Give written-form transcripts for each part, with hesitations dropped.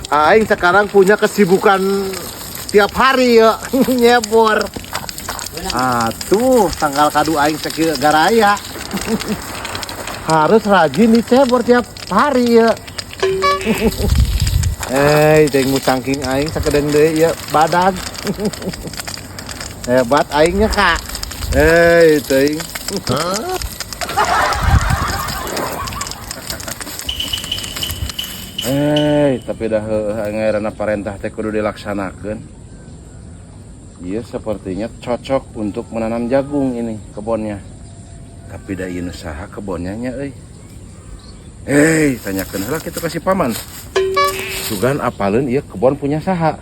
Aing sekarang punya kesibukan tiap hari ya, nyebor. Atuh, tanggal kadu aing sakieu garaya. Harus rajin dicebor tiap hari ya. Eh, jeung musangking aing sakedeung deui ya badag. Hebat aingnya, Kak. Eh, teuing. Eh, tapi dah heueuh parentah teh kudu dilaksanakeun. Ieu sepertinya cocok untuk menanam jagung ini kebonnya. Tapi da ieu nu saha kebonnya nya euy. Eh, tanyakeun heula kitu ka si paman. Sugan apaleun ieu kebon punya saha.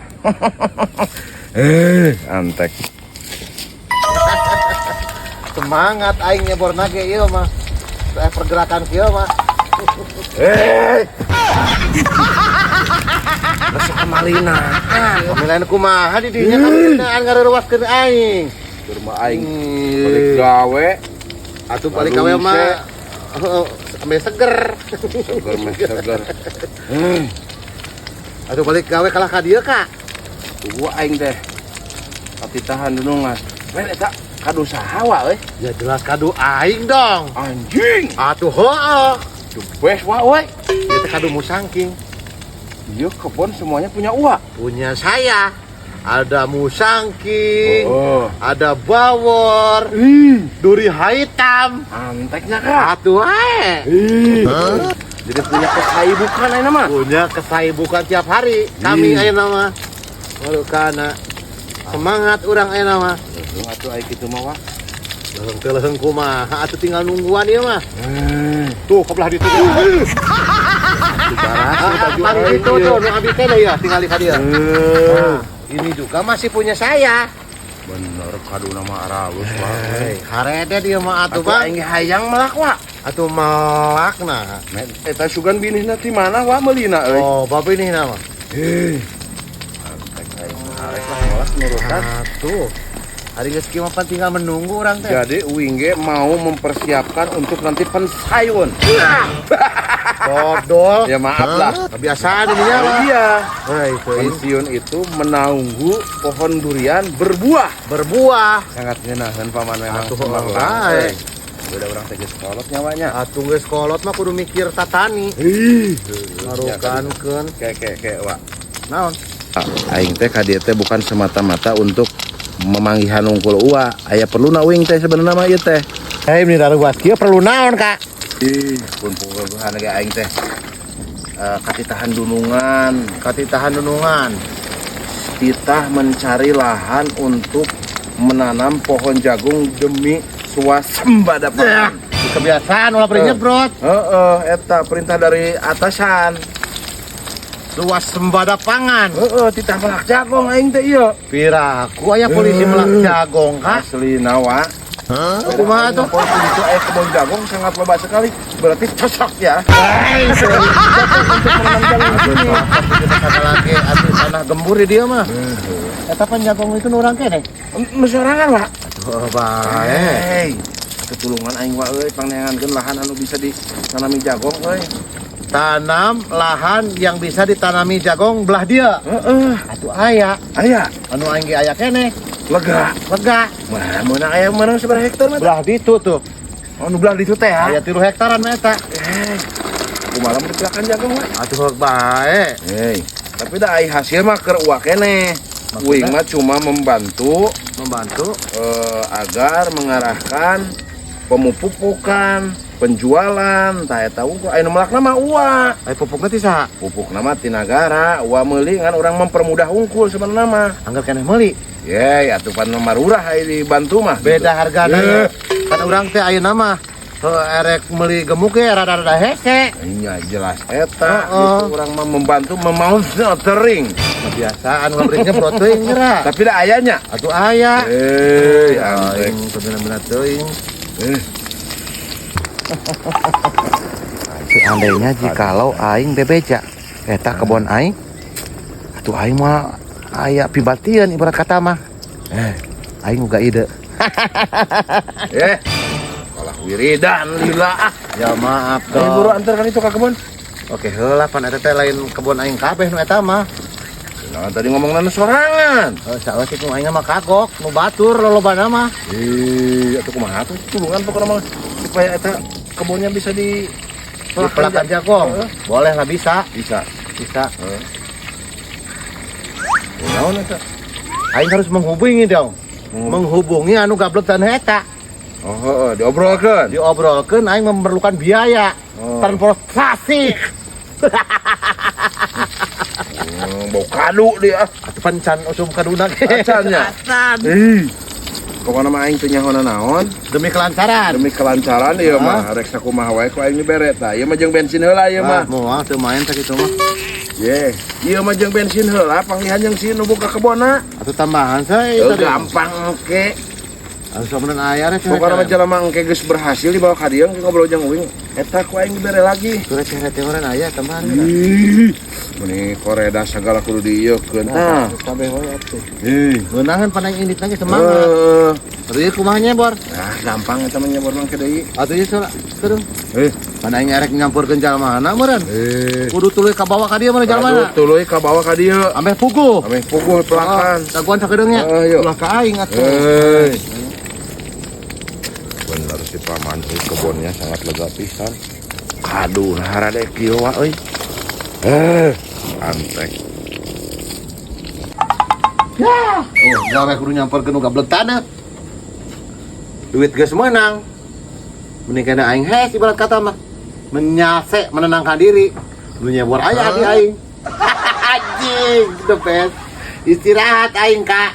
Eh, antek. Semangat aing nyebor nage ieu mah. Pergerakan kieu mah. Eh. Masuk kemalina. Pemilihan kumaha di dinya kan ngeunaan ngareureuwaskeun aing. Keur mah aing balik gawe. Atuh balik gawe mah ambe seger. Seger mah seger. Atuh balik gawe kalah ka dieu, Kak. Gua aing teh. Katitahan dunungan. Lain eta kadu saha wa euy? Ya jelas kadu aing dong. Anjing. Atuh heueuh. The best wa euy. Ieu teh kadu musangking. Ieu kebon semuanya punya uak. Punya saya. Ada musangking, Oh. ada bawor, duri hitam. Anteknya Kak. Atuh wae. Jadi punya kesaibukan ayeuna mah. Punya kesaibukan tiap hari. Kami ayeuna mah. Kana semangat urang ayeuna mah. Leuheung atuh ai kitu mah wa. Leuheung teh leuheung kumaha atuh tinggal nungguan ieu mah. Tuh kebelah ditu. Baju itu tuh nu abi teh ya tinggal di ka dieu. Nah, ini juga masih punya saya. Bener kaduna mah aralus wa. Harede dia mah atuh Bang. Bang. Aing hayang melak wa. Atuh melak nah. Eta sugan binihna ti mana wa meulina euy. Oh, bapak ini nama. Antek aing arek lah melak nurutan. Atuh. Hari geus kieu mah pan tinggal menunggu urang teh. Jadi uing ge mau mempersiapkan untuk nanti pensiun. Dodol. Ya maaf lah. Kebiasaan ini ya. Iya. Nah, itu Pensiun itu menunggu pohon durian berbuah. Berbuah. Sangat ngeunahkeun paman memang. Atuh Bae. bae. Beda urang teh geus kolot nyawanya. Atuh geus kolot mah kudu mikir tatani. Ih, Ngarukankeun. Ke ke wa. Naon? Aing teh ka dieu teh bukan semata-mata untuk memanggihan unggul ua. Aya perlu na uing teh sebenarnya mah ieu teh. Hei, ini daruwas kieu perlu naon, Kak? Ih, pun puguhan ge aing teh. Katitahan dunungan, Katitahan dunungan. Titah mencari lahan untuk menanam pohon jagung demi swasembada pangan. Kebiasaan ulah beri nyebrot. Heeh, eta perintah dari atasan. Swasembada pangan. Heeh, titah melak jagung aing teh ieu. Piraku aya polisi melak jagung, Kak. Asli nawa. Kumaha tuh? Polisi itu aya kebun jagung sangat lebat sekali. Berarti cocok ya. Cocok untuk menanam jagung di sini. Kita lagi atuh tanah gembur di dia mah. Eta pan jagung itu nu urang keneh. Nu sorangan, Pak. Atuh bae. Hei, ketulungan aing wa euy pangneangankeun lahan anu bisa ditanami jagung euy. Tanam lahan yang bisa ditanami jagung belah dia. Heeh. Atuh aya. Aya. Anu aing ge aya keneh. Lega. Lega. Mah meunang aya meunang sabaraha hektar mah? Belah ditu tuh. Oh, nu belah ditu teh ya. Aya 3 hektaran mah eta. Kumaha mun dipelakan jagung mah? Atuh bae. Hei, tapi da ai hasil mah keur uak keneh. Uing mah cuma membantu, agar mengarahkan pemupukan, penjualan, tah eta unggul. Aya nu melakna mah ua. Ai pupukna ti saha? Pupukna mah ti nagara, ua meuli ngan urang mempermudah unggul sebenarna mah. Angger keneh meuli. Ye, atuh pan marurah ai dibantu mah. Beda hargana ya. Kan urang teh ayeuna mah erek meuli gemuk ge rada-rada hese. Nya jelas eta. Heeh. Itu urang mah membantu memauntering. Kebiasaan ngabriknya protein geura. Tapi da ayanya. Atuh aya. Eh, antek. Aing bener-bener teuing. Seandainya jikalau aing bebeja eta kebon aing, atuh aing mah aya pibatian ibarat kata mah. Aing uga ide. Kalah wiridan lila ah. Ya maaf Ayo buru dong. antarkan itu ke kebun. Oke, heula, pan eta teh lain kebun aing kabeh nu eta mah. Nah, tadi ngomong nu sorangan. Oh, saeutik nu aing mah kagok, nu batur lolobana mah. Ih, atuh kumaha tuh tulungan pokoknya mah supaya eta kebunnya bisa di Dipelakan jagung. Heeh. Boleh lah, bisa. Bisa. Bisa. Heeh. Naon eta? Aing harus menghubungi dong. Menghubungi anu gablek tanah eta. Oh, heeh, diobrolkeun. Diobrolkeun, aing memerlukan biaya. Oh. Transportasi. Bau kadu dia. Atuh pan can usum kaduna ge. Acan nya? Acan. Ih. Pokoknya mah aing teu nyaho naon. Demi kelancaran. Demi kelancaran ieu Ah. mah rek sakumaha wae ku aing dibere tah. Ieu mah jeung bensin heula ieu Ah, mah. moal teu main sakitu mah. Ye, ieu mah jeung bensin heula panggihan jeung si nu buka kebonna. Atuh tambahan saya Heuh, gampang engke. Atuh sabenerna aya rek. Pokoknya mah jelema engke geus berhasil dibawa ka dieu engke ngobrol jeung uing. Eta ku aing dibere lagi. Tuh receh receh meureun aya tambahan. Ih, meni koreda segala kudu diieukeun tah. Kabeh wae atuh. Ih. Meunangan pan aing indit lagi semangat. Heeh. Atuh ieu kumaha nyebor? Nah, gampang eta mah nyebor mah deui. Atuh ieu salah. Terus Eh, pan aing erek nyampurkeun jalmana meureun. eh. Kudu tuluy ka bawa ka dieu meureun jalmana. Aduh, tuluy ka bawa ka dieu. Ameh puguh. Ameh puguh pelakan. Oh, daguan sakedeung nya. Heeh, yuk. Ulah ka aing atuh. Hei. Bener si paman euy, kebunnya sangat lega pisan. Aduh, harade kieu wa euy. Eh, antek. Ya, oh, gawe kudu nyamperkeun nu gablek taneuh. Duit geus meunang. Mending kena aing hes ibarat kata mah. Menyase, menenangkan diri. Nu nyebor aya di aing. Anjing, the best. Istirahat aing, Kak.